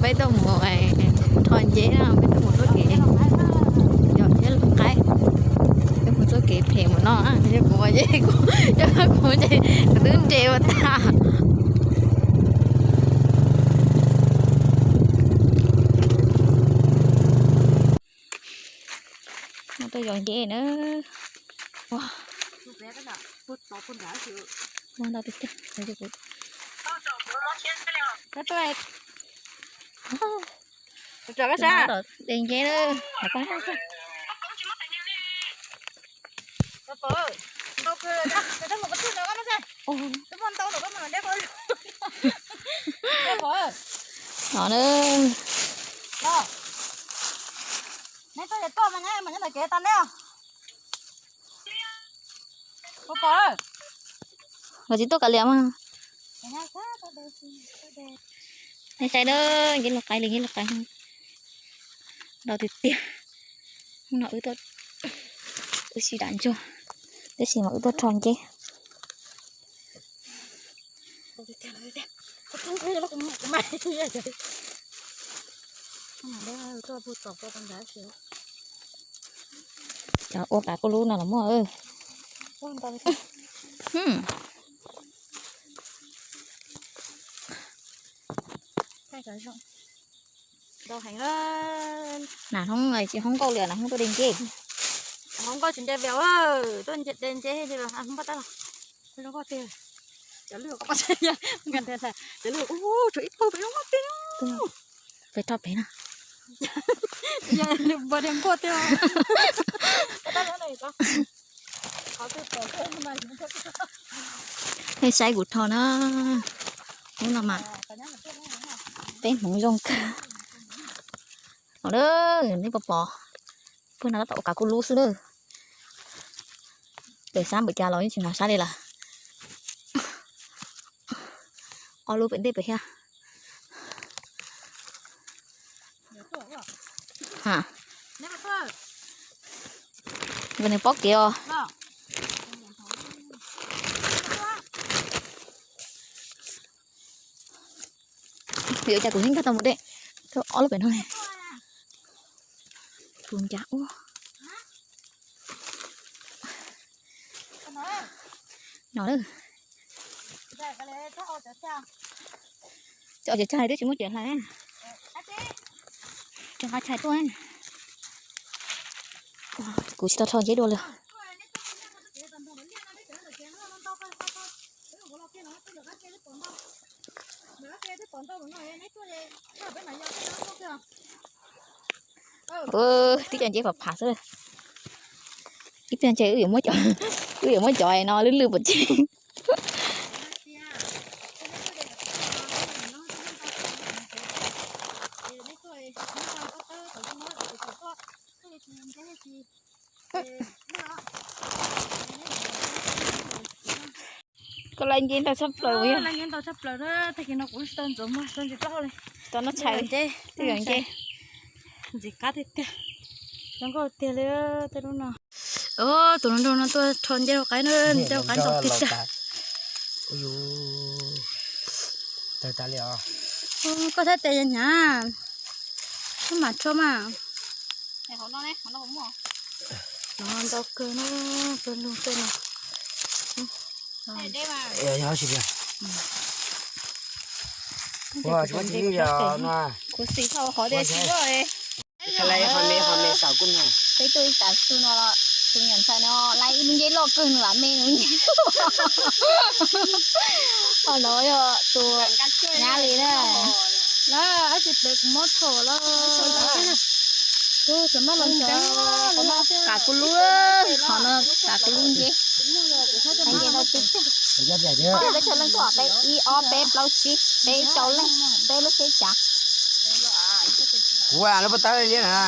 Peb tuaj mus rho nceb no, peb tuaj mus txoj kev, yog thiab lub qaib, peb mus txoj kev phem mus no, yog kuv, yog kuv ces kuv twb nres ua tag. No tuaj yos nceb na. Ua, ua ntau tiag tiag. Rov qab sa. De nceb na. No na. Neb tuaj ces koj mas neb mus nyob ntawm kev tau neb. Los tsis tuaj kav liam mas. Nej saib na, nceb lub qaib li, nceb lub qaib. Ntau tiag tiag. Hnub no wb tuaj, wb sib dam ntsuag, tab sis mas wb tuaj rho nceb. Cov ua kav kuj lub no los muaj. Nam hnub tsis hoob nkauj li, nam hnub tuaj de nceb. Hoob nkauj tsis nce vias, tuaj de nceb li, hoob pab tab los. Zoo nkauj tiag. Cov lwj, cov lwj, ub, tshuav ib tug pem zoo nkauj tiag. Pem rau pem no. Npua de nkauj tiag. Nej saib kuv rho na. Hnub no mas peb hmoov zoo kawg. Los na, nej puas pom, pem no tab tom ua kav kuj lub xwb na. Pem sab npaum cas los yeej tsis hnov sab li lawm. Ob lub pem ntej pem thiab. Ha, nws paub kev os. Vim ua cas kuv yeej nkag tau mus dej, ob lub pem no. Tus ncav ua no lawm. Cov cov chai twb tsis muaj cov hlais, tsis nqa chai tuaj. Kuv tsis tau rho nceb dua li. Tib co nceb phav phav xwb. Ib txhia ntshe wb yuav muab cov, wb yuav muab cov no lwj lwj pov tseg. Koj laj nceb ntau tshaj plaws, laj nceb ntau tshaj plaws na, tag kis no kuv tsis tau ntxuav muag, tsis tau ntxiv plaub hau li. Tsis tau noj tshais li, twb yuav nceb. Ntxim qab tiag tiag, zoo nkauj tiag li tej lub no. Tus hluas nraug no tuaj rho nceb rau qaib na, nceb rau qaib ntau tiag tiag. Koj saib tes hnyav, koj mam rho mas. No ntau kawg na, kawg lug tej no. Khuv xim thaum qhov tias tsis muaj. Peb tuaj ib tag su no los tus niam ntxhais no laj ib lub nceb loj kawg nws lam me nws nceb. Qhov no yog tus nyab li na. Lawm, ab tsis plev kuv mob thaum lawm. Kav kuv lub, qhov no kav kuv lub nceb. Nceb no twb, peb chaw leej tuaj peb ib ob peb plaub tsib peb rau leej, peb lub tsheb cav. Kuv lub pov tawb liab na.